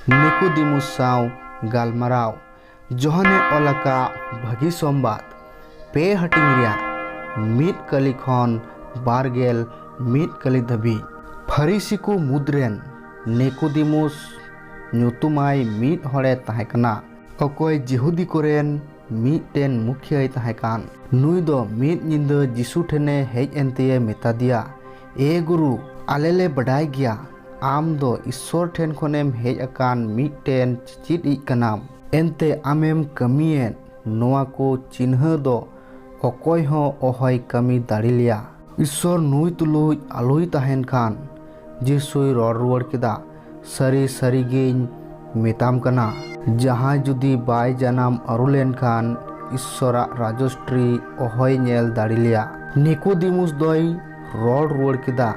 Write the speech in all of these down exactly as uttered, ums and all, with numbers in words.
ᱱᱤᱠᱳᱫᱤᱢᱩᱥ ᱥᱟᱶ ᱜᱟᱞᱢᱟᱨᱟᱣ᱾ ᱡᱚᱦᱟᱱᱮ ᱚᱞ ᱟᱠᱟᱫ ᱵᱷᱟᱹᱜᱤ ᱥᱚᱢᱵᱟᱫ, ᱯᱮ ᱦᱟᱹᱴᱤᱧ ᱨᱮᱭᱟᱜ ᱢᱤᱫ ᱠᱟᱹᱞᱤ ᱠᱷᱚᱱ ᱵᱟᱨᱜᱮᱞ ᱢᱤᱫ ᱠᱟᱹᱞᱤ ᱫᱷᱟᱹᱵᱤᱡ᱾ ᱯᱷᱟᱹᱨᱤᱥᱤ ᱠᱚ ᱢᱩᱫᱽ ᱨᱮᱱ ᱱᱤᱠᱳᱫᱤᱢᱩᱥ ᱧᱩᱛᱩᱢᱟᱭ ᱢᱤᱫ ᱦᱚᱲᱮ ᱛᱟᱦᱮᱸ ᱠᱟᱱᱟ, ᱚᱠᱚᱭ ᱡᱤᱦᱩᱫᱤ ᱠᱚᱨᱮᱱ ᱢᱤᱫᱴᱮᱱ ᱢᱩᱠᱷᱤᱭᱟᱹᱭ ᱛᱟᱦᱮᱸ ᱠᱟᱱ᱾ ᱱᱩᱭ ᱫᱚ ᱢᱤᱫ ᱧᱤᱫᱟᱹ ᱡᱤᱥᱩ ᱴᱷᱮᱱᱮ ᱦᱮᱡ ᱮᱱᱛᱮᱭᱮ ᱢᱮᱛᱟ ᱫᱮᱭᱟ, "ᱮ ᱜᱩᱨᱩ, ᱟᱞᱮ ᱞᱮ ᱵᱟᱰᱟᱭ ᱜᱮᱭᱟ, ᱟᱢ ᱫᱚ ᱤᱥᱥᱚᱨ ᱴᱷᱮᱱ ᱠᱷᱚᱱᱮᱢ ᱦᱮᱡ ᱟᱠᱟᱱ ᱢᱤᱫᱴᱮᱱ ᱪᱮᱪᱮᱫᱤᱡ ᱠᱟᱱᱟᱢ᱾ ᱮᱱᱛᱮ ᱟᱢᱮᱢ ᱠᱟᱹᱢᱤᱭᱮᱫ ᱱᱚᱣᱟ ᱠᱚ ᱪᱤᱱᱦᱟᱹ ᱫᱚ ᱚᱠᱚᱭ ᱦᱚᱸ ᱚᱦᱚᱭ ᱠᱟᱹᱢᱤ ᱫᱟᱲᱮ ᱞᱮᱭᱟ᱾ ᱤᱥᱥᱚᱨ ᱱᱩᱭ ᱛᱩᱞᱩᱡ ᱟᱞᱚᱭ ᱛᱟᱦᱮᱱ ᱠᱷᱟᱱ," ᱡᱤᱥᱩᱭ ᱨᱚᱲ ᱨᱩᱣᱟᱹᱲ ᱠᱮᱫᱟ, "ᱥᱟᱹᱨᱤ ᱥᱟᱹᱨᱤ ᱜᱤᱧ ᱢᱮᱛᱟᱢ ᱠᱟᱱᱟ, ᱡᱟᱦᱟᱸᱭ ᱡᱩᱫᱤ ᱵᱟᱭ ᱡᱟᱱᱟᱢ ᱟᱹᱨᱩ ᱞᱮᱱᱠᱷᱟᱱ ᱤᱥᱥᱚᱨᱟᱜ ᱨᱟᱡᱚᱥᱴᱨᱤ ᱚᱦᱚᱭ ᱧᱮᱞ ᱫᱟᱲᱮ ᱞᱮᱭᱟ᱾" ᱱᱤᱠᱳᱫᱤᱢᱩᱥ ᱫᱚᱭ ᱨᱚᱲ ᱨᱩᱣᱟᱹᱲ ᱠᱮᱫᱟ,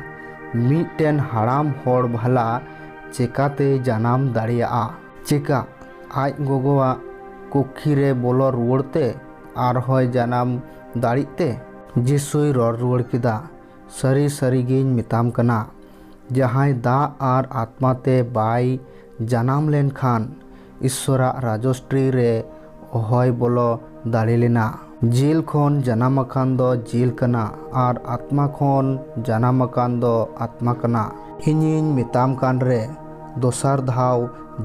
"ᱢᱤᱫᱴᱮᱱ ᱦᱟᱲᱟᱢ ᱦᱚᱲ ᱵᱷᱟᱞᱟ ᱪᱮᱠᱟᱛᱮᱭ ᱡᱟᱱᱟᱢ ᱫᱟᱲᱮᱭᱟᱜᱼᱟ? ᱪᱮᱠᱟ ᱟᱡ ᱜᱚᱜᱚᱣᱟᱜ ᱠᱩᱠᱷᱤ ᱨᱮ ᱵᱚᱞᱚ ᱨᱩᱣᱟᱹᱲ ᱛᱮ ᱟᱨᱦᱚᱸᱭ ᱡᱟᱱᱟᱢ ᱫᱟᱲᱮᱜ ᱛᱮ?" ᱡᱤᱥᱩᱭ ᱨᱚᱲ ᱨᱩᱣᱟᱹᱲ ᱠᱮᱫᱟ, "ᱥᱟᱹᱨᱤ ᱥᱟᱹᱨᱤ ᱜᱤᱧ ᱢᱮᱛᱟᱢ ᱠᱟᱱᱟ, ᱡᱟᱦᱟᱸᱭ ᱫᱟᱜ ᱟᱨ ᱟᱛᱢᱟ ᱛᱮ ᱵᱟᱭ ᱡᱟᱱᱟᱢ ᱞᱮᱱᱠᱷᱟᱱ ᱤᱥᱥᱚᱨᱟᱜ ᱨᱟᱡᱚᱥᱴᱨᱤ ᱨᱮ ᱚᱦᱚᱭ ᱵᱚᱞᱚ ᱫᱟᱲᱮ ᱞᱮᱱᱟ᱾ ᱡᱤᱞ ᱠᱷᱚᱱ ᱡᱟᱱᱟᱢ ᱟᱠᱟᱱ ᱫᱚ ᱡᱤᱞ ᱠᱟᱱᱟ ᱟᱨ ᱟᱛᱢᱟ ᱠᱷᱚᱱ ᱡᱟᱱᱟᱢ ᱟᱠᱟᱱ ᱫᱚ ᱟᱛᱢᱟ ᱠᱟᱱᱟ᱾ ᱤᱧᱤᱧ ᱢᱮᱛᱟᱢ ᱠᱟᱱ ᱨᱮ, ᱫᱚᱥᱟᱨ ᱫᱷᱟᱣ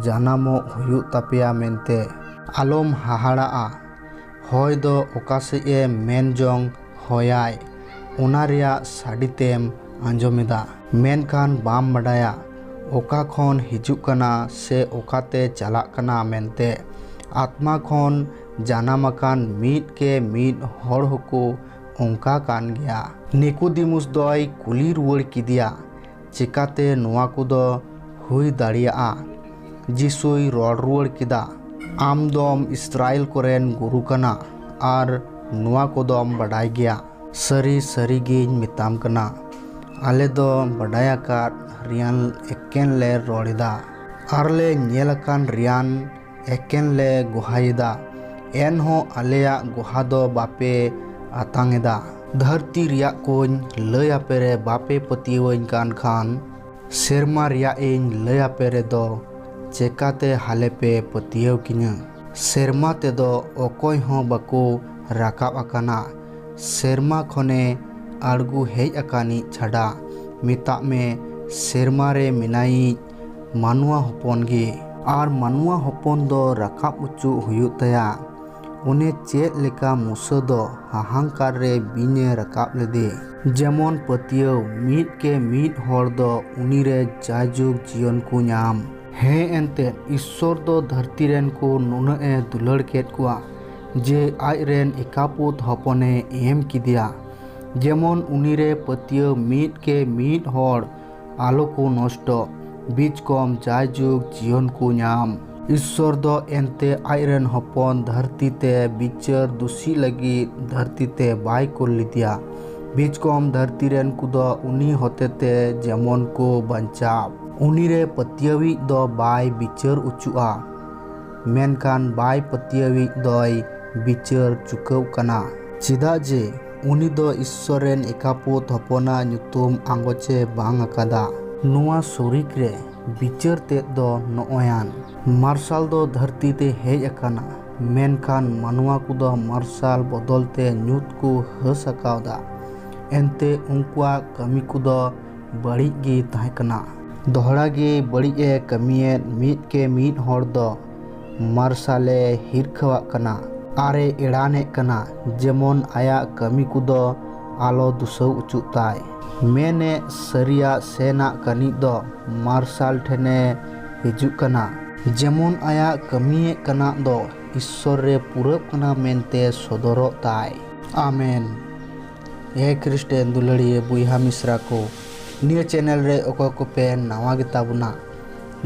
ᱡᱟᱱᱟᱢᱚᱜ ᱦᱩᱭᱩᱜ ᱛᱟᱯᱮᱭᱟ ᱢᱮᱱᱛᱮ᱾ ᱟᱞᱚᱢ ᱦᱟᱦᱟᱲᱟᱜᱼᱟ, ᱦᱚᱭ ᱫᱚ ᱚᱠᱟ ᱥᱮᱫ ᱮ ᱢᱮᱱ ᱡᱚᱝ ᱦᱚᱭᱟᱭ, ᱚᱱᱟ ᱨᱮᱭᱟᱜ ᱥᱟᱰᱮ ᱛᱮᱢ ᱟᱸᱡᱚᱢᱮᱫᱟ, ᱢᱮᱱᱠᱷᱟᱱ ᱵᱟᱢ ᱵᱟᱰᱟᱭᱟ ᱚᱠᱟ ᱠᱷᱚᱱ ᱦᱤᱡᱩᱜ ᱠᱟᱱᱟ ᱥᱮ ᱚᱠᱟᱛᱮ ᱪᱟᱞᱟᱜ ᱠᱟᱱᱟ ᱢᱮᱱᱛᱮ᱾ ᱟᱛᱢᱟ ᱠᱷᱚᱱ ᱡᱟᱱᱟᱢ ᱟᱠᱟᱱ ᱢᱤᱫ ᱠᱮ ᱢᱤᱫ ᱦᱚᱲ ᱦᱚᱸᱠᱚ ᱚᱱᱠᱟ ᱠᱟᱱ ᱜᱮᱭᱟ᱾ ᱱᱤᱠᱳᱫᱤᱢᱩᱥ ᱫᱚᱭ ᱠᱩᱞᱤ ᱨᱩᱣᱟᱹᱲ ᱠᱮᱫᱮᱭᱟ, "ᱪᱮᱠᱟᱛᱮ ᱱᱚᱣᱟ ᱠᱚᱫᱚ ᱦᱩᱭ ᱫᱟᱲᱮᱭᱟᱜᱼᱟ?" ᱡᱤᱥᱩᱭ ᱨᱚᱲ ᱨᱩᱣᱟᱹᱲ ᱠᱮᱫᱟ, "ᱟᱢ ᱫᱚᱢ ᱤᱥᱨᱟᱭᱮᱞ ᱠᱚᱨᱮᱱ ᱜᱩᱨᱩ ᱠᱟᱱᱟ ᱟᱨ ᱱᱚᱣᱟ ᱠᱚᱫᱚᱢ ᱵᱟᱰᱟᱭ ᱜᱮᱭᱟ᱾ ᱥᱟᱹᱨᱤ ᱥᱟᱹᱨᱤ ᱜᱤᱧ ᱢᱮᱛᱟᱢ ᱠᱟᱱᱟ, ᱟᱞᱮ ᱫᱚ ᱵᱟᱰᱟᱭ ᱟᱠᱟᱫ ᱨᱮᱭᱟᱱ ᱮᱠᱮᱱ ᱞᱮ ᱨᱚᱲ ᱮᱫᱟ ᱟᱨ ᱞᱮ ᱧᱮᱞ ᱟᱠᱟᱱ ᱨᱮᱭᱟᱱ ᱮᱠᱮᱱ ᱞᱮ ᱜᱚᱦᱟᱭᱮᱫᱟ, ᱮᱱᱦᱚᱸ ᱟᱞᱮᱭᱟᱜ ᱜᱚᱦᱟ ᱫᱚ ᱵᱟᱯᱮ ᱟᱛᱟᱝ ᱮᱫᱟ᱾ ᱫᱷᱟᱹᱨᱛᱤ ᱨᱮᱭᱟᱜ ᱠᱚᱧ ᱞᱟᱹᱭ ᱟᱯᱮ ᱨᱮ ᱵᱟᱯᱮ ᱯᱟᱹᱛᱭᱟᱹᱣᱟᱹᱧ ᱠᱟᱱ ᱠᱷᱟᱱ, ᱥᱮᱨᱢᱟ ᱨᱮᱭᱟᱜ ᱤᱧ ᱞᱟᱹᱭ ᱟᱯᱮ ᱨᱮᱫᱚ ᱪᱮᱠᱟᱛᱮ ᱦᱟᱞᱮ ᱯᱮ ᱯᱟᱹᱛᱭᱟᱹᱣ ᱠᱤᱧᱟᱹ? ᱥᱮᱨᱢᱟ ᱛᱮᱫᱚ ᱚᱠᱚᱭ ᱦᱚᱸ ᱵᱟᱠᱚ ᱨᱟᱠᱟᱵ ᱟᱠᱟᱱᱟ, ᱥᱮᱨᱢᱟ ᱠᱷᱚᱱᱮ ᱟᱬᱜᱚ ᱦᱮᱡ ᱟᱠᱟᱱᱤᱡ ᱪᱷᱟᱰᱟ᱾ ᱢᱮᱛᱟᱜ ᱢᱮ, ᱥᱮᱨᱢᱟ ᱨᱮ ᱢᱮᱱᱟᱭᱤᱡ ᱢᱟᱱᱣᱟ ᱦᱚᱯᱚᱱ ᱜᱮ᱾ ᱟᱨ ᱢᱟᱱᱣᱟ ᱦᱚᱯᱚᱱ ᱫᱚ ᱨᱟᱠᱟᱵ ᱚᱪᱚᱜ ᱦᱩᱭᱩᱜ ᱛᱟᱭᱟ᱾ ᱚᱱᱮ ᱪᱮᱫ ᱞᱮᱠᱟ ᱢᱩᱥᱟᱹ ᱫᱚ ᱦᱟᱦᱟᱝᱠᱟᱨ ᱨᱮ ᱵᱤᱧᱮ ᱨᱟᱠᱟᱵ ᱞᱮᱫᱮ, ᱡᱮᱢᱚᱱ ᱯᱟᱹᱛᱭᱟᱹᱣ ᱢᱤᱫ ᱠᱮ ᱢᱤᱫ ᱦᱚᱲ ᱫᱚ ᱩᱱᱤᱨᱮ ᱡᱟᱭᱡᱩᱜᱽ ᱡᱤᱭᱚᱱ ᱠᱚ ᱧᱟᱢ᱾ ᱦᱮᱸ, ᱮᱱᱛᱮᱫ ᱤᱥᱥᱚᱨ ᱫᱚ ᱫᱷᱟᱹᱨᱛᱤ ᱨᱮᱱ ᱠᱚ ᱱᱩᱱᱟᱹᱜ ᱮ ᱫᱩᱞᱟᱹᱲ ᱠᱮᱫ ᱠᱚᱣᱟ ᱡᱮ ᱟᱡ ᱨᱮᱱ ᱮᱠᱟᱯᱩᱛ ᱦᱚᱯᱚᱱᱮ ᱮᱢ ᱠᱮᱫᱮᱭᱟ, ᱡᱮᱢᱚᱱ ᱩᱱᱤᱨᱮ ᱯᱟᱹᱛᱭᱟᱹᱣ ᱢᱤᱫ ᱠᱮ ᱢᱤᱫ ᱦᱚᱲ ᱟᱞᱚ ᱠᱚ ᱱᱚᱥᱴᱚᱜ, ᱵᱤᱪᱠᱚᱢ ᱡᱟᱭᱡᱩᱜᱽ ᱡᱤᱭᱚᱱ ᱠᱚ ᱧᱟᱢ᱾ ᱤᱥᱥᱚᱨ ᱫᱚ ᱮᱱᱛᱮ ᱟᱡ ᱨᱮᱱ ᱦᱚᱯᱚᱱ ᱫᱷᱟᱹᱨᱛᱤ ᱛᱮ ᱵᱤᱪᱟᱹᱨ ᱫᱩᱥᱤ ᱞᱟᱹᱜᱤᱫ ᱫᱷᱟᱹᱨᱛᱤ ᱛᱮ ᱵᱟᱭ ᱠᱩᱞ ᱞᱮᱫᱮᱭᱟ, ᱵᱤᱪᱠᱚᱢ ᱫᱷᱟᱹᱨᱛᱤ ᱨᱮᱱ ᱠᱚᱫᱚ ᱩᱱᱤ ᱦᱚᱛᱮᱛᱮ ᱡᱮᱢᱚᱱ ᱠᱚ ᱵᱟᱧᱪᱟᱣ᱾ ᱩᱱᱤᱨᱮ ᱯᱟᱹᱛᱭᱟᱹᱣᱤᱡ ᱫᱚ ᱵᱟᱭ ᱵᱤᱪᱟᱹᱨ ᱚᱪᱚᱜᱼᱟ, ᱢᱮᱱᱠᱷᱟᱱ ᱵᱟᱭ ᱯᱟᱹᱛᱭᱟᱹᱣᱤᱡ ᱫᱚᱭ ᱵᱤᱪᱟᱹᱨ ᱪᱩᱠᱟᱹᱣ ᱠᱟᱱᱟ, ᱪᱮᱫᱟᱜ ᱡᱮ ᱩᱱᱤ ᱫᱚ ᱤᱥᱥᱚᱨ ᱨᱮᱱ ᱮᱠᱟᱯᱩᱛ ᱦᱚᱯᱚᱱᱟᱜ ᱧᱩᱛᱩᱢ ᱟᱸᱜᱚᱪᱮ ᱵᱟᱝ ᱟᱠᱟᱫᱟ᱾ ᱱᱚᱣᱟ ᱥᱚᱨᱤᱠ ᱨᱮ ᱵᱤᱪᱟᱹᱨ ᱛᱮᱫ ᱫᱚ ᱱᱚᱜᱼᱚᱭᱟᱱ, ᱢᱟᱨᱥᱟᱞ ᱫᱚ ᱫᱷᱟᱹᱨᱛᱤ ᱛᱮ ᱦᱮᱡ ᱟᱠᱟᱱᱟ, ᱢᱮᱱᱠᱷᱟᱱ ᱢᱟᱱᱣᱟ ᱠᱚᱫᱚ ᱢᱟᱨᱥᱟᱞ ᱵᱚᱫᱚᱞ ᱛᱮ ᱧᱩᱛ ᱠᱚ ᱦᱟᱹᱥ ᱟᱠᱟᱣᱫᱟ᱾ ᱮᱱᱛᱮ ᱩᱱᱠᱩᱣᱟᱜ ᱠᱟᱹᱢᱤ ᱠᱚᱫᱚ ᱵᱟᱹᱲᱤᱡ ᱜᱮ ᱛᱟᱦᱮᱸ ᱠᱟᱱᱟ᱾ ᱫᱚᱦᱲᱟ ᱜᱮ ᱵᱟᱹᱲᱤᱡ ᱮ ᱠᱟᱹᱢᱤᱭᱮᱫ ᱢᱤᱫ ᱠᱮ ᱢᱤᱫ ᱦᱚᱲ ᱫᱚ ᱢᱟᱨᱥᱟᱞᱮ ᱦᱤᱨᱠᱷᱟᱹᱣᱟᱜ ᱠᱟᱱᱟ ᱟᱨᱮ ᱮᱲᱟᱱᱮᱫ ᱠᱟᱱᱟ, ᱡᱮᱢᱚᱱ ᱟᱭᱟᱜ ᱠᱟᱹᱢᱤ ᱠᱚᱫᱚ ᱟᱞᱚ ᱫᱩᱥᱟᱹᱣ ᱚᱪᱚᱜ ᱛᱟᱭ᱾ ᱢᱮᱱᱮᱫ ᱥᱟᱹᱨᱤᱭᱟᱜ ᱥᱮᱱᱟᱜ ᱠᱟᱹᱱᱤᱡ ᱫᱚ ᱢᱟᱨᱥᱟᱞ ᱴᱷᱮᱱᱮ ᱦᱤᱡᱩᱜ ᱠᱟᱱᱟ, ᱡᱮᱢᱚᱱ ᱟᱭᱟᱜ ᱠᱟᱹᱢᱤᱭᱮᱫ ᱠᱟᱱᱟ ᱫᱚ ᱤᱥᱥᱚᱨ ᱨᱮ ᱯᱩᱨᱟᱹᱜ ᱠᱟᱱᱟ ᱢᱮᱱᱛᱮ ᱥᱚᱫᱚᱨᱚᱜ ᱛᱟᱭ᱾ ᱟᱢᱮᱱ᱾ ᱦᱮ ᱠᱷᱨᱤᱥᱴᱮᱱ ᱫᱩᱞᱟᱹᱲᱤᱭᱟᱹ ᱵᱚᱭᱦᱟ ᱢᱤᱥᱨᱟ ᱠᱚ, ᱱᱤᱭᱟᱹ ᱪᱮᱱᱮᱞ ᱨᱮ ᱚᱠᱚᱭ ᱠᱚᱯᱮ ᱱᱟᱣᱟ ᱜᱮᱛᱟ ᱵᱚᱱᱟ,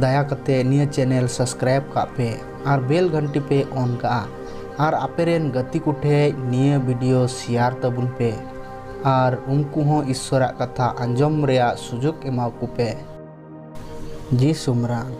ᱫᱟᱭᱟ ᱠᱟᱛᱮ ᱱᱤᱭᱟᱹ ᱪᱮᱱᱮᱞ ᱥᱟᱵᱥᱠᱨᱟᱭᱤᱵ ᱠᱟᱜ ᱯᱮ ᱟᱨ ᱵᱮᱞ ᱜᱷᱟᱱᱴᱤ ᱯᱮ ᱚᱱ ᱠᱟᱜᱼᱟ ᱟᱨ ᱟᱯᱮ ᱨᱮᱱ ᱜᱟᱛᱮ ᱠᱚᱴᱷᱮᱡ ᱱᱤᱭᱟᱹ ᱵᱷᱤᱰᱤᱭᱳ ᱥᱮᱭᱟᱨ ᱛᱟᱵᱚᱱ ᱯᱮ ᱟᱨ ᱩᱱᱠᱩ ᱦᱚᱸ ᱤᱥᱥᱚᱨᱟᱜ ᱠᱟᱛᱷᱟ ᱟᱸᱡᱚᱢ ᱨᱮᱭᱟᱜ ᱥᱩᱡᱳᱜᱽ ᱮᱢᱟ ᱠᱚ ᱯᱮ᱾ ᱡᱤ ᱥᱩᱢᱨᱟᱝ᱾